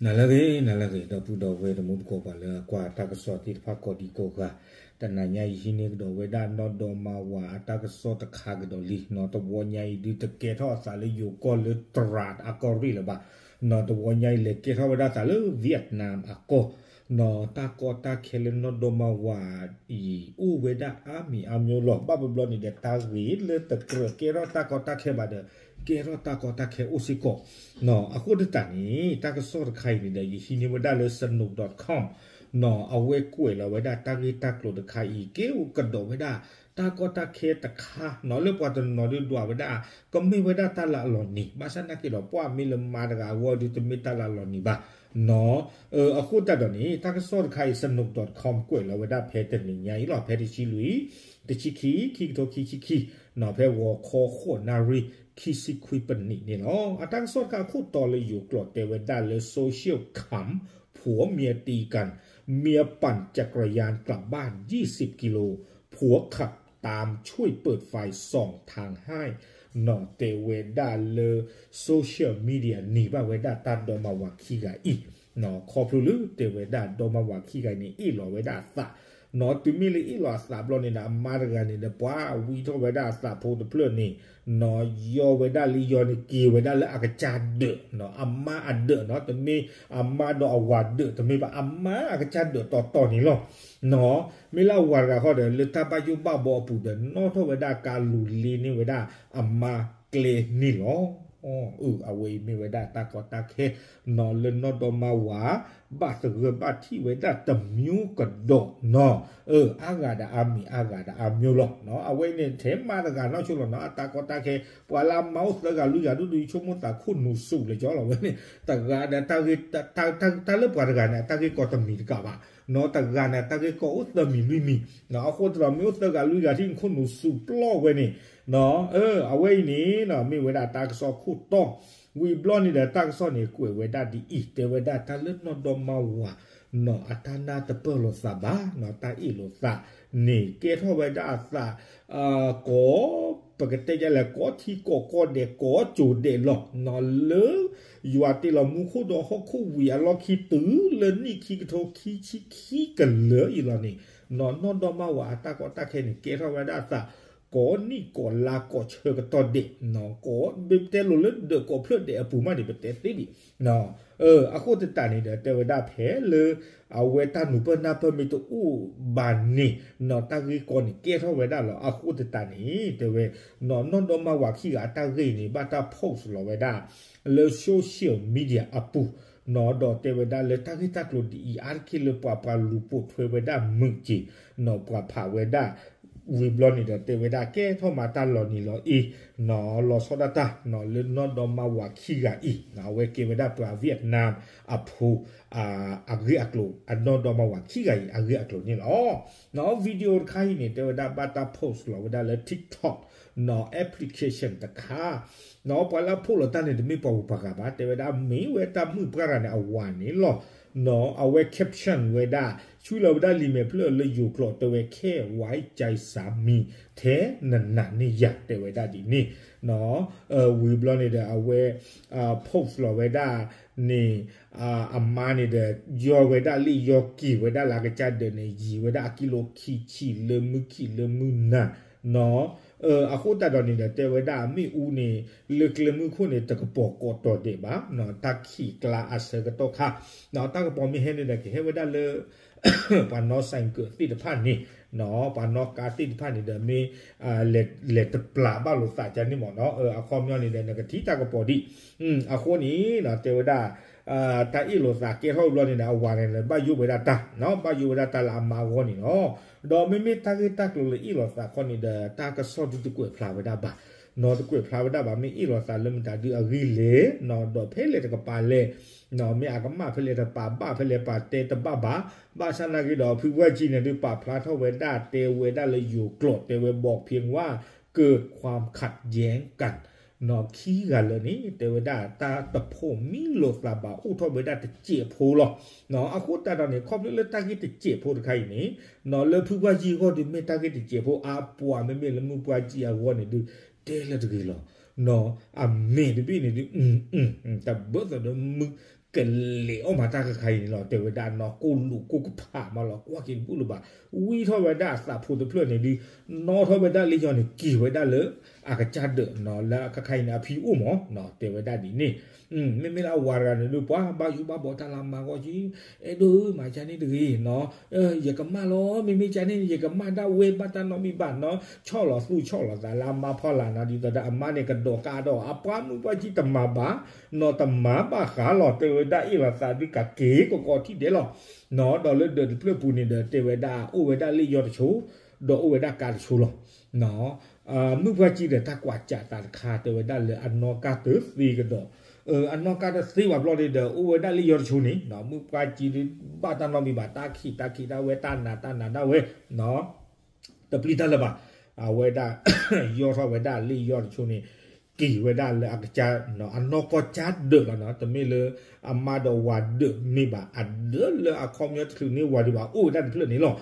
နၤလၢအဂ့ၤ နၤလၢအဂ့ၤ ဒီပုၢ်ဒီဝဲၢ်တံၤသကိး ပှၤလၢအကွၢ်တၢ်ကစီၣ်သ့ၣ်တဖၣ်ကိးဒံကိးဂၤ, တနၤညါအံၤဟံးန့ၢ်ကဒီးဝဲဒၣ်နီၢ်ဒီမါဝၤအတၢ်ကစီၣ်တခါကဒီးလံနီၤ. တဝီညါအံၤဒုးတကဲထီၣ်အသးလၢယိၤကီၢ်လၢတရးအကီၢ်ရ့ၣ်လၢၤဘၣ်နီၤ. တဝီညါအံၤလဲၤကဲထီၣ်ဝဲဒၣ်သးလၢ Vietnam အကီၢ်နီၤ. တၢ်ကီတၢ်ခဲလၢနီၢ်ဒီမါဝၤအံၤ အိၣ်ဝဲဒၣ်အါမံၤအါမျိၤလီၤ. ဘၣ်ဘျီဘျီန့ၣ်ဒီး တၢ်ဂ့ၢ်လၢတကြၢးကဲထီၣ်တၢ်ကီတၢ်ခဲဘၣ်ဒီး ကဲထီၣ်တၢ်ကီတၢ်ခဲအိၣ်စ့ၢ်ကီးနီၤ. အဃိသတးန့ၣ် တၢ်ကစီၣ်တခါအံၤန့ၣ်ဒီး ယဟံးန့ၢ်ဝဲဒၣ်လၢ Snow dot com နီၤ. အဝဲကွဲးလီၤဝဲဒၣ်တၢ်ဂ့ၢ်တၢ်ကျိၤတခါအံၤ ကဲအိၣ်ကဒီးဝဲဒၣ် တၢ်ကီတၢ်ခဲတခါနီၤ လၢပှၤတနီၤဒုးဒွးဝဲဒၣ် ကမ့ၢ်ဝဲဒၣ်တၢ်လၤလီၤနံၤ, ဘၣ်ဆၣ်နာ်က့ဒီး ပှၤမ့ၢ်လၢမါတဂၤအဂီၢ်ဒုး တမ့ၢ်တၢ်လၤလီၤနံၤဘၣ်နီၤ. အဃိသတးဒီးန့ၣ် တၢ်ကစီၣ်တခါအံၤ Snow dot com ကွဲးလီၤဝဲဒၣ်ဖဲတနံၤညါအံၤလီၤ. ဖဲတဆံလွံၢ် တဆံခံ ခံကထိခံဆံခံနီၤ, ဖဲဂီၤခီဃိးနၣ်ရံၣ် ခံဆံခွံပနံးန့ၣ်လီၤ. အတၢ်ကစီၣ်တခါအခိၣ်တီလၢယိၤကျိာ်တဲဝဲဒၣ်လၢ social calm ผัวเมียตีกัน เมียปั่นจักรยานกลับบ้าน ยี่สิบกิโล ผัวขับตามช่วยเปิดไฟส่องทางให้ နီၤ. တဲဝဲဒၣ်လၢ social media န့ၢ်ဘၣ်ဝဲဒၣ်တၢ်ဒီမါဝၤခံဂၤအံၤနီၤ. ခီဖျိလၢတဲဝဲဒၣ်ဒီမါဝၤခံဂၤအံၤန့ၣ် အ့ၣ်လိာ်ဝဲဒၣ်အသးနီၤ. တုၤမ့ၢ်လၢအ့ၣ်လိာ်အသးဘျီန့ၣ်ဒီး အမါတဂၤန့ၣ်ဒီး ပှၤဝံထီၣ်ဝဲဒၣ်အသးဖိတဖျၢၣ်န့ၣ်နီၤ, ယီဝဲဒၣ်လၢယီန့ၣ် က့ၤဝဲဒၣ်လၢအကစၢ်ဒၢးနီၤ, အမါအဒၢးနီၤ, တမ့ၢ်အမါဒီးအဝၤဒၢး တမ့ၢ်ဘၣ်, အမါအကစၢ်ဒၢးတီတီန့ၣ်လီၤနီၤ. မ့ၢ်လၢအဝၤတဂၤဃီဒီး လၢတၢ်ဘၣ်ယိၣ်ဘၣ်ဘီအပူၤဒီး နီၣ်ထီၣ်ဝဲဒၣ်ကးလူၤလ့န့ၢ်ဝဲဒၣ်အမါကျဲန့ၣ်လီၤ. အဝဲအံၤမ့ၢ်ဝဲဒၣ်တၢ်ကီတၢ်ခဲနီၤ လၢနီၢ်ဒီမါဝၤ ဘၣ်သဂၢၢ်ဘၣ်ထံးဝဲဒၣ်တမျိးကဒီးနီၤ. အါဂၤဒီးအါမံၤ အါဂၤဒီးအါမျိၤလီၤနီၤ. အဝဲအံၤန့ၣ် ထဲမါတဂၤနီၢ်ဆိလီၤနီၤ အတၢ်ကီတၢ်ခဲ, ပှၤလၢအမါအိၣ်သၢဂၤလွံၢ်ဂၤဒူၣ်ဒူၣ် ဆိကမိၣ်သးခိၣ်နူာ်စူၤလၢကၠီလီၤဝဲန့ၣ်, တဂၤဒီးတၢ်ဂ့ၢ် တၢ်လၢပှၤတဂၤန့ၣ် အတၢ်ဂ့ၢ်ကီတမံၤတကးဘၣ်နီၤ, တဂၤန့ၣ် အတၢ်ဂ့ၢ်ကီအိၣ်သၢမံၤလွံၢ်မံၤနီၤ. အဃိသတးဒီး မ့ၢ်အိၣ်သၢဂၤလွံၢ်ဂၤထံၣ် နခိၣ်နူာ်စူၤပျီၢ်ဝဲန့ၣ်နီၤ. အဝဲအံၤန့ၣ်နီၤ မ့ၢ်ဝဲဒၣ်တၢ်ကစီၣ်ခိၣ်တီ, ဝံၤဘျီန့ၣ်ဒီး တၢ်ကစီၣ်န့ၣ် ကွဲးဝဲဒၣ်ဒ်အံၤ, တဲဝဲဒၣ်တၢ်လၢနီၢ်ဒီမါဝၤနီၤ အတၢ်နၢ်တပၢၢ်လိာ်သးဘၣ်နီၤ, တၢ်အ့ၣ်လိာ်သးန့ၣ် ကဲထီၣ်ဝဲဒၣ်အသး ကိး ပကတဲဒ်လဲၣ် ကိးထံကိးကီၢ်ဒဲး ကိးကၠိၤဒဲးလီၤနီၤ. လၢယွၤတ့လီၤမူခိၣ်ဒီးဟီၣ်ခိၣ်ဝံၤအလီၢ်ခံတုၤလၢနံၣ်ခံကထိခံဆံခံကလၢာ်အံၤလီၤန့ၣ်နီၤ, နီၢ်ဒီမါဝၤအတၢ်ကီတၢ်ခဲန့ၣ် ကဲထီၣ်ဝဲဒၣ်အသး ကိးနံၣ်ကိးလါကိးဆၢကတီၢ်ဒဲးနီၤ, ကိး ပတဲလိၤလၢဒၢးကိးဖျၢၣ်ဒဲးအပူၤမးန့ၣ် ပတဲသ့ဒံးနီၤ. အဃိသတးန့ၣ်ဒီး တဲဝဲဒၣ်ဖဲလၢ အဝဲတၢ်နူာ်ပၢၢ်နၢ်ပၢၢ်မ့ၢ်တအိၣ်ဘၣ်န့ၣ်နီၤ တၢ်ဂ့ၢ်ကီန့ၣ် ကဲထီၣ်ဝဲဒၣ်လီၤ. အဃိသတးန့ၣ် တဲဝဲ နီၢ်ဒီမါဝၤခံဂၤအတၢ်ဂ့ၢ်န့ၣ် ဘၣ်တၢ် post လီၤဝဲဒၣ် လၢ social media အပူၤနီၤ, ဒီးတဲဝဲဒၣ်လၢတၢ်ဂ့ၢ်တၢ်ကျိၤဒ်အံၤ အါတက့ၢ်လၢပှၤ ပှၤလူၤပိာ်ထွဲဝဲဒၣ်မုာ်က့ၤနီၤ, ပှၤဖးဝဲဒၣ် ဝံၤဘျီန့ၣ်ဒီး တဲဝဲဒၣ်ကဲထီၣ်မးတၢ်လီၤနံၤလီၤအ့ နီၤ, လီၤဆီဒၣ်တၢ်နီၤ လၢနီၢ်ဒီမါဝၤခံဂၤအံၤနီၤ, အဝဲကဲဝဲဒၣ်ပှၤ Vietnam အဖိ အဂ့ၢ်အကျိၤ, အနီၢ်ဒီမါဝၤခံဂၤအံၤ အဂ့ၢ်အကျိၤန့ၣ်လီၤ. နီၤ video တခါအံၤန့ၣ် တဲဝဲဒၣ်ဘၣ်တၢ် post လီၤဝဲဒၣ်လၢ TikTok နီၤ application တခါနီၤ, ပှၤလၢအ post လီၤတၢ်န့ၣ် တမ့ၢ်ပှၤဂုၤပှၤဂၤဘၣ်, တဲဝဲဒၣ်မ့ၢ်ဝဲတၢ်မုၣ်ပှၢ်တဂၤန့ၣ် အဝၤန့ၣ်လီၤနီၤ. အဝဲ caption ဝဲဒၣ် ဆွံလီၤဝဲဒၣ်လံာ်မဲာ်ဖျၢၣ်လၢယိၤကျိာ် တဲဝဲ แค่ไว้ใจสามี ထဲနနာ်န့ၢ်ယၤ တဲဝဲဒၣ်ဒ်န့ၣ် ဝံၤဘျီန့ၣ်ဒီး အဝဲ post လီၤဝဲဒၣ်န့ၣ် အမါန့ၣ်ဒီး ယီဝဲဒၣ်လံာ်ယီက့ၤဝဲဒၣ်လၢအကစၢ်ဒၢးန့ၣ် ယံာ်ဝဲဒၣ်အကံလိခံဆံလၢမုၢ်ခံလၢမုၢ်နၤနီၤ. အဃိသတးဒီးန့ၣ်ဒီး တဲဝဲဒၣ်အမ့ၣ်အူန့ၣ် လၢကျဲမုၢ်ခိၣ်န့ၣ် တကပီၤကိးတီၤဒဲးဘၣ်နီၤ, တၢ်ခံးကျါအဆၢကတီၢ်ခါနီၤ, တၢ်ကပီၤမ့ၢ်ဟဲန့ၣ်ဒီး ကဟဲဝဲဒၣ်လၢ ပှၤနီၣ် ဆိုင်ကယ် သ့ၣ်တဖၣ်န့ၣ်နီၤ, ပှၤနီၣ်ကါသ့ၣ်တဖၣ်န့ၣ်ဒီး မ့ၢ် လဲၤတပျၢ်ဘၣ်လိာ်သးကန့ၣ်မ့ၢ်နီၤ, အခီပညီန့ၣ်ဒီး နကထံၣ်တၢ်ကပီၤဒံး. အဃိန့ၣ်နီၤ တဲဝဲဒၣ် တၢ်အ့ၣ်လိာ်သးကဲထီၣ်ဘျီန့ၣ်ဒီး အဝၤန့ၣ် ဘၣ်ယိၣ်ဝဲဒၣ်တၢ်နီၤ, ဘၣ်ယိၣ်ဝဲဒၣ်တၢ်လၢအမါအဂီၢ်န့ၣ်လီၤ. ဒီးမ့မ့ၢ်တၢ်ဂ့ၢ်တၢ်ကျိၤလၢအ့ၣ်လိာ်သးခီန့ၣ်ဒီး တၢ်ကစီၣ်ဒုးတကွဲးဖျါဝဲဒၣ်ဘၣ်နီၤ, တကွဲးဖျါဝဲဒၣ်ဘၣ် မ့ၢ်အ့ၣ်လိာ်သးလၢမတၤဒုးအဂ့ၢ်လဲၣ်နီၤ, ဒီးဖဲလဲၣ်တကပၤလဲၣ်နီၤ, မ့ၢ်အကမၣ်ဖဲလဲၣ်တကပၤ ဘၣ်ဖဲလဲၣ်ပာ်တဲတဘၣ်ဘၣ်. ဘၣ်ဆၣ်နာ်က့ဒီး ဖုဝဲကၠံန့ၣ်ဒုးပာ်ဖျါထီၣ်ဝဲဒၣ် တဲဝဲဒၣ်လၢယိၤကျိာ် တဲဝဲ บอกเพียงว่าเกิดความขัดแย้งกัน နီၤ, ခံဂၤလၢာ်န့ၣ် တဲဝဲဒၣ်တၢ်တဖိးမံလိာ်သးဘၣ် အိၣ်ထီၣ်ဝဲဒၣ်တစဲးဖိလီၤ. အဃိသတးဒီးန့ၣ် ခီဖျိလၢတၢ်ဂ့ၢ်တစဲးဖိတခါအံၤန့ၣ်နီၤ, လၢဖုဝဲကၠံအဂီၢ်ဒုး မ့ၢ်တၢ်ဂ့ၢ်တစဲးဖိအါပှၤ မ့မ့ၢ်လၢမုၢ်ပှၢ်ကၠံအဂီၢ်န့ၣ်ဒုး တဲလၢတဂ့ၤလီၤ. အမဲာ်တဘ့ၣ်န့ၣ်ဒုး တဘၢၣ်သိးဒီးမုၢ် ကလဲၤအီၣ်မၤတၢ်ခါခါအံၤန့ၣ်လီၤ. တဲဝဲဒၣ်နီၢ်ကိၣ်လူၤကိၣ်ကဖးမးလီၤ ကွၢ်က့ၤတဘူၣ်လၢၤဘၣ်. ဝံထီၣ်ဝဲဒၣ်အသးဖိတဖျၢၣ်န့ၣ်ဒုး နီၣ်ထီၣ်ဝဲဒၣ်လၢယီၤန့ၣ် က့ၤဝဲဒၣ်လၢအကစၢ်ဒၢးနီၤ လၢအခါခါအံၤန့ၣ် အဖံအိၣ်မးနီၤ တဲဝဲဒၣ်ဒ်န့ၣ်. မ့မ့ၢ်လၢအဝၤတဂၤန့ၣ်ဒုး ပှၤဘၣ်ယိၣ်ဘၣ်ဘီတၢ်လၢအမါဂီၢ်က့ အဲၣ်ဒိးဧၢ မၤကၢ်န့ၣ်တဂ့ၤနီၤ ယကမၣ်လီၤ မ့မ့ၢ်ကၢ်န့ၣ် ယကမၣ်ဒၣ်ဝဲဘၣ်တၢ်နီတမံၤဘၣ်နီၤ ဆီၣ်လီၤသူၣ်ဆီၣ်လီၤသးလၢအမါဖီလာ်နီၤ ဒ်သိးဒီးအမါန့ၣ်ကဒီးကါဒီး အပှၤမုၣ်ပှၤကံတမၤဘၣ်နီၤ တမၤဘၣ်ဃးလီၤ တဲဝဲဒၣ်အ့ၣ်လိာ်သးဒုးကးက့ၤကကီးထံၣ်ဒဲးလီၤနီၤ ဒီးလၢဒၢးတဖျၢၣ်ပူၤန့ၣ်ဒီး တဲဝဲဒၣ်အိၣ်ဝဲဒၣ်လၢယီၤတဆိ ဒီးအိၣ်ဝဲဒၣ်ကါတဆိလီၤ. မုၣ်ပှၢ်ကံဒီးတၢ်ကွၢ်စးသးတခါ တဲဝဲဒၣ်လၢအနီၢ်ကါတသ့ကဒီး အနီၢ်ကါတသ့ဘၣ်ဘျီန့ၣ်ဒီး အိၣ်ဝဲဒၣ်လၢယီၤတဆိန့ၣ် မုၣ်ပှၢ်ကံဒုးဘၣ်တၢ်နီတမံၤဘၣ် တၢ်ခံးတၢ်ခံးတၢ်ဝဲတၢ်နးတၢ်နးဒၣ်ဝဲ တပျံၤတၢ်လၢၤဘၣ်. အဝဲဒၣ် ယီၢ်ထီၣ်ဝဲဒၣ်လၢယီၤတဆိန့ၣ် က့ၤဝဲဒၣ်လၢအကစၢ် အနီၢ်ကီၢ်ကၢ်ဒၢးလီၤနီၤ တမ့ၢ်လၢအမါဒီးဝၤဒၢးမ့ၢ်ဘၣ် အဒၢးလၢအခီပညီတချုးန့ၢ်ဝၤဒံးဘၣ် အိၣ်ဝဲဒၣ်တဖျၢၣ်န့ၣ်လီၤ.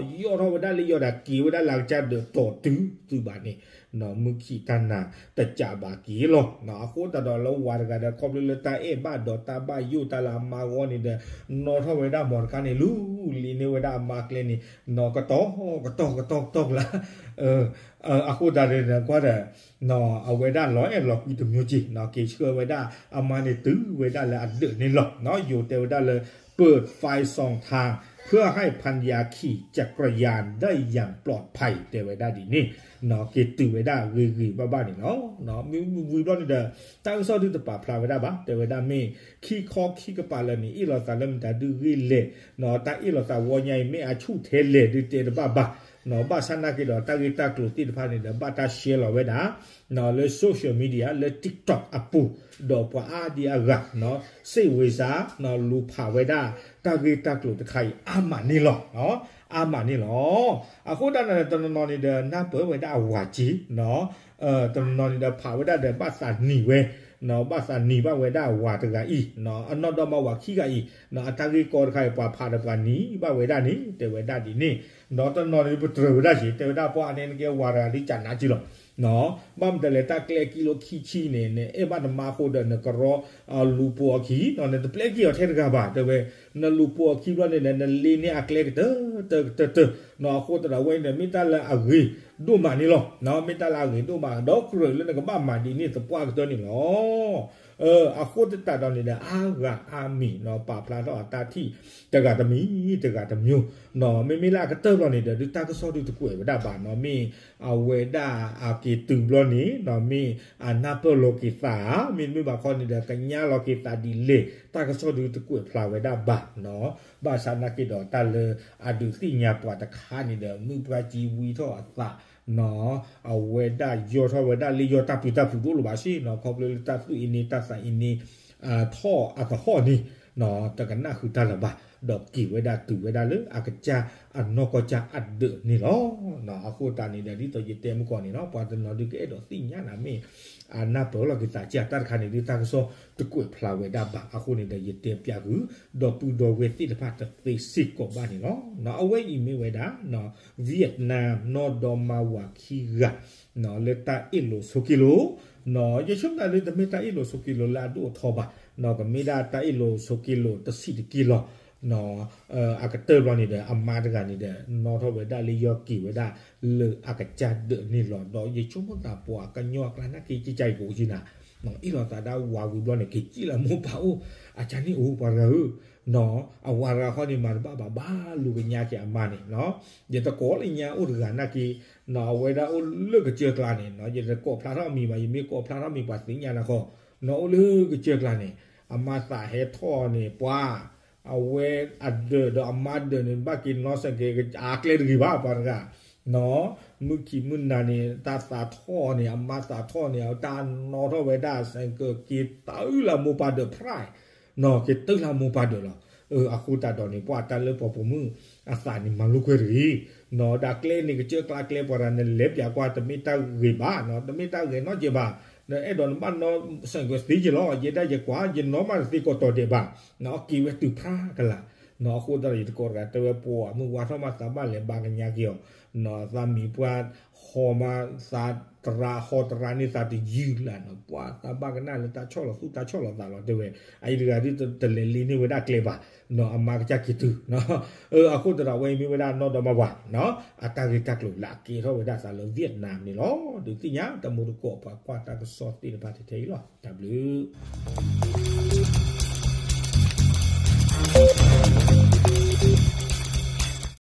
ယီၢ်ထီၣ်ဝဲဒၣ်လၢယီၤဒီး က့ၤဝဲဒၣ်လၢအကစၢ်ဒၢးတီၤတုၤသုးဘၣ်န့ၣ် မုၢ်ခံးတၢ်နၤတစးဘၣ်က့ၤလီၤ. အဃိသတးဒီးလၢဝၤတဂၤဒီး ခီဖျိလၢတၢ်အဲၣ်ဘၣ်ဒီးတၢ်ဘၣ်ယိၣ်တၢ်လၢအမါဂီၢ်န့ၣ်ဒီး နီၣ်ထီၣ်ဝဲဒၣ်မီတကါန့ၣ် လူလံန့ၢ်ဝဲဒၣ်အမါကျဲန့ၣ် နီၢ်ကတီၢ်ကတီၢ်ကတီၢ်ကတီၢ်ကလါ အဃိသတးန့ၣ်ဒီးကွၢ်ဒီး အဝဲဒၣ်လီၤအဲၣ်လီၤကွံတမျိုးက့ၤ က့ၤဆှၢဝဲဒၣ်အမါန့ၣ်တုၤဝဲဒၣ်လၢအဒၢးန့ၣ်လီၤ. ယိၤတဲဝဲဒၣ်လၢ เปิดไฟสองทาง เพื่อให้ภรรยาขี่จักรยานได้อย่างปลอดภัย တဲဝဲဒၣ်ဒ်န့ၣ် က့ၤတုၤဝဲဒၣ်ဂ့ၤဂ့ၤဘၣ်ဘၣ်န့ၣ်လီၤ. မ့ၢ်ဝံၤဘျီန့ၣ်ဒီး တၢ်ကစီၣ်ဒုးတပာ်ဖျါဝဲဒၣ်ဘၣ် တဲဝဲဒၣ်မ့ၢ်ခံခီခံကပၤလၢာ်န့ၣ် အ့ၣ်လိာ်သးလၢမတၤဒုးဂ့ၢ်လဲၣ် တၢ်အ့ၣ်လိာ်သးဝီညါအံၤ မ့ၢ်အဆူၣ်ထဲလဲၣ်ဒုးတဲတဘၣ်ဘၣ် ဘၣ်ဆၣ်နာ်က့ဒီးတၢ်ဂ့ၢ်တၢ်ကျိၤသ့ၣ်တဖၣ်န့ၣ်ဒီး ဘၣ်တၢ်ရှဲလီၤဝဲဒၣ် လၢ social media လၢ TikTok အပူၤ ဒီးပှၤအါဒံအါဂၤ စ့ၣ်ဝ့ၤစါ လူၤဖးဝဲဒၣ် တၢ်ဂ့ၢ်တၢ်ကျိၤတခါအံၤ အါမးန့ၣ်လီၤ. အါမးန့ၣ်လီၤ. အဃိသတးန့ၣ် တနီၤနီၤန့ၣ်ဒီး နၢ်ပၢၢ်ဝဲဒၣ်အဝၤက့ၤ တနီၤနီၤန့ၣ်ဒီး ဖးဝဲဒၣ်ဒီး ဘၣ်သးနံၤဝဲ ဘၣ်သးနံၤဘၣ်ဝဲဒၣ်အဝၤတဂၤအံၤ အနီၢ်ဒီမါဝၤခံဂၤအံၤ အတၢ်ဂ့ၢ်ကီတခါအံၤ ပှၤဖးဒီးပှၤနံၤဘၣ်ဝဲဒၣ်န့ၣ် တဲဝဲဒၣ်ဒ်န့ၣ် ဒီးတနီၤန့ၣ် ပတြၢၤဝဲဒၣ်က့ၤ တဲဝဲဒၣ်ပှၤအန့ၣ်နကဲဝၤတဂၤဒ်ကနးက့ၤလီၤ. ဘၣ်မတၤလဲၣ် တၢ်ကျဲကံလိခံဆံန့ၣ် နအဲၣ်ဘၣ်နမါအဃိဒီး နကရီ လူၤပိာ်အခံ နတပျဲက့ၤအီၤထဲတဂၤဘၣ် တဲဝဲ နလူၤပိာ်အခံဘျီန့ၣ်ဒီး နလ့န့ၢ်အကျဲကတၢၢ်တၢၢ်ကတၢၢ်တၢၢ် အဃိသတးဒီးဝဲန့ၣ် မ့ၢ်တၢ်လၢအဂ့ၤဒိၣ်မးန့ၣ်လီၤ. မ့ၢ်တၢ်လၢအဂ့ၤဒိၣ်မး ဒီးကြၢးလၢနကဘၣ်မၤဒ်န့ၣ်သပှၢ်ကတၢၢ်န့ၣ်လီၤ. အဃိသတးဒီးန့ၣ်ဒီး အါဂၤအါမံၤ ပာ်ဖျါထီၣ်အတၢ်ထံၣ် တဂၤတမံၤ တဂၤတမျိုး မ့မ့ၢ်လၢအကတၢၢ်ဘျီန့ၣ်ဒီး ဒုးတၢ်ကစီၣ်ဒုးတကွဲးဝဲဒၣ်ဘၣ်နီၤ မ့ၢ်အဝဲဒၣ်အက့ၤတုၤဘျီန့ၣ် မ့ၢ်အနၢ်ပၢၢ်လီၤက့ၤသးဧါ မ့တမ့ၢ်ဘၣ်ခီန့ၣ်ဒီး ကညးလီၤက့ၤသးဒ်လဲၣ် တၢ်ကစီၣ်ဒုးတကွဲးဖျါဝဲဒၣ်ဘၣ်နီၤ ဘၣ်ဆၣ်နာ်က့ဒီးတၢ်လၢအဒုးသ့ၣ်ညါပှၤတခါန့ၣ်ဒီး မုၢ်ပှၢ်ကံဝံထီၣ်အသး အဝဲဒၣ်ယီၢ်ထီၣ်ဝဲဒၣ်လၢယီၢ်တၢ်ပျံၤတၢ်ဖုးဒိၣ်လၢၤဘၣ်စ့ၢ်နီၤ ခီဖျိလၢတၢ်သူၣ်အ့န့ တၢ်သးအ့န့ ထီၣ်အသဟီၣ်န့ၣ် တကနၣ်ဃုာ်တၢ်လၢၤဘၣ် ဒီးက့ၤဝဲဒၣ်တုၤဝဲဒၣ်လၢအကစၢ်အနီၢ်ကီၢ်ကၢ်အဒၢးန့ၣ်လီၤ. အဃိသတးန့ၣ်ဒီး ဒ်သိးယတဲမုၢ်ကီၢ်န့ၣ်နီၤ ပှၤတနီၤဒုးကအဲၣ်ဒိးသ့ၣ်ညါနၤမ့ၢ် အနၢ်ပၢၢ်လီၤက့ၤသးက့ၤတၢ်တခါန့ၣ်ဒုး တၢ်ကစီၣ်တကွဲးဖျါဝဲဒၣ်ဘၣ် အဃိန့ၣ်ဒီးယတဲပျးဃုာ် ဒီပုၢ်ဒီဝဲၢ်သ့ၣ်တဖၣ်တသ့စ့ၢ်ကီးဘၣ်န့ၣ်လီၤ. အဝဲအံၤမ့ၢ်ဝဲဒၣ် Vietnam နီၢ်ဒီမါဝၤခံဂၤ လၢတၢ်အ့ၣ်လိာ်ဆိးက့လိာ် ယဆိကမိၣ်လၢတမ့ၢ်တၢ်အ့ၣ်လိာ်ဆိးက့လိာ်လၢအဒိၣ်အထီဘၣ် ကမ့ၢ်ဒၣ်တၢ်အ့ၣ်လိာ်ဆိးက့လိာ်တဆံးတက့ၢ်လီၤ. အကတၢၢ်ဘျီန့ၣ်ဒီး အမါတဂၤန့ၣ်ဒီး နီၣ်ထီၣ်ဝဲဒၣ်လၢယီၢ်က့ၤဝဲဒၣ်လၢအကစၢ်ဒၢးန့ၣ်လီၤ. ဒီးယဆိကမိၣ်သးပှၤကညီအကျါနာ်က့ ကကါအံၤကအိၣ်က့ၤနၤ အ့ၣ်လိာ်သးဒၣ်ဝၤဝံၤဘျီန့ၣ် က့ၤကံၣ်လၢမိၢ်ပၢ်အိၣ် အကါန့ၣ်အိၣ်ပှၤတဂၤဧၢ အဝၤတဂၤခီန့ၣ် မၤတဘၣ်ဘၣ် ဘၣ်လူၤကညးက့ၤအမါန့ၣ် ယတကိးလၢညါအိၣ်တဂၤနာ်က့ အဝဲဒၣ်အိၣ်လၢကစၢၢ်ကျါန့ၣ် ယတကိးဖျါထီၣ်မံၤဘၣ် ယမ့ၢ်ကိးဖျါထီၣ်မံၤပှၤသ့ၣ်ညါနၤခီ နအိၣ်လၢကစၢၢ်ကျါန့ၣ် အမါသးဟဲထီၣ်န့ၣ် ပှၤ အဝဲအဒၢးဒီးအမါဒၢးန့ၣ် ဘၣ်က့ၤနီၣ်စဲးက့ၤ အကျဲတဂ့ၤဘၣ် ပှၤတဂၤ မုၢ်ခံမုၢ်နၤန့ၣ် တၢ်သးထီၣ်န့ၣ် အမါသးထီၣ်န့ၣ် တၢ်နီၣ်ထီၣ်ဝဲဒၣ်စဲးက့ၤ က့ၤတၢ်အုၣ်လၢမိၢ်ပၢ်ဒၢး pride က့ၤတၢ်လၢမိၢ်ပၢ်ဒၢးလီၤ. အဃိသတးဒီးန့ၣ် ပှၤတၢ်လၢပှၤပိာ်မုၣ်အသးန့ၣ် မၤလိာ်ကွဲတဂ့ၤ ဒီးကျဲန့ၣ် ကစၢၢ်ကျါကျဲပှၤတဂၤန့ၣ် လဲၤပၠးကွၢ် တမ့ၢ်တၢ်ဂ့ၤဘၣ် တမ့ၢ်တၢ်ဂဲၤနီတစဲးဘၣ် အဲၣ်ဒိးနဘၣ်နီၣ်စဲးက့ၤသ့က့ၤလီၤ ယဲဒၣ်ယကွၢ် ယနီၣ်မးတသ့ကိးတီၤဒဲးဘၣ် က့ၤဝဲတုၤဖးကလာ် အဃိသတးဒီး ယတကိးတဂၤတဲဝဲ ပှၤမုၢ်ဝါထီၣ်မး သးဘၣ်လဲၤဘါကညးက့ၤအီၤ, သးမံၤပှၢ်ဟီမး သးတရါဟီတရါန့ၢ်သးတယုၢ်လၢ်နီၤ, ပှၤသးဘၣ်ကနၣ်လၢတၢ်ဆီၣ်လီၤသူၣ်တၢ်ဆီၣ်လီၤသးလီၤ တဲဝဲ. အအံၤတဂၤဒ်တလဲၤလ့န့ၢ်ဝဲဒၣ်ကျဲဘၣ်, အမါကစၢ်က့ၤတုၤ အဃိသတးဒီး အဝဲအံၤမ့ၢ်ဝဲဒၣ်နီၢ်ဒီမါဝၤ အတၢ်ဂ့ၢ်တၢ်ကျိၤလၢအကဲထီၣ်ဝဲဒၣ်သးလၢ Vietnam န့ၣ်လီၤ. ဒုးသ့ၣ်ညါတၢ်မူတကိးပှၤကွၢ်တၢ်ကစီၣ်သ့ၣ်တဖၣ်ထဲထဲအံၤလီၤ. တၢ်ဘျုး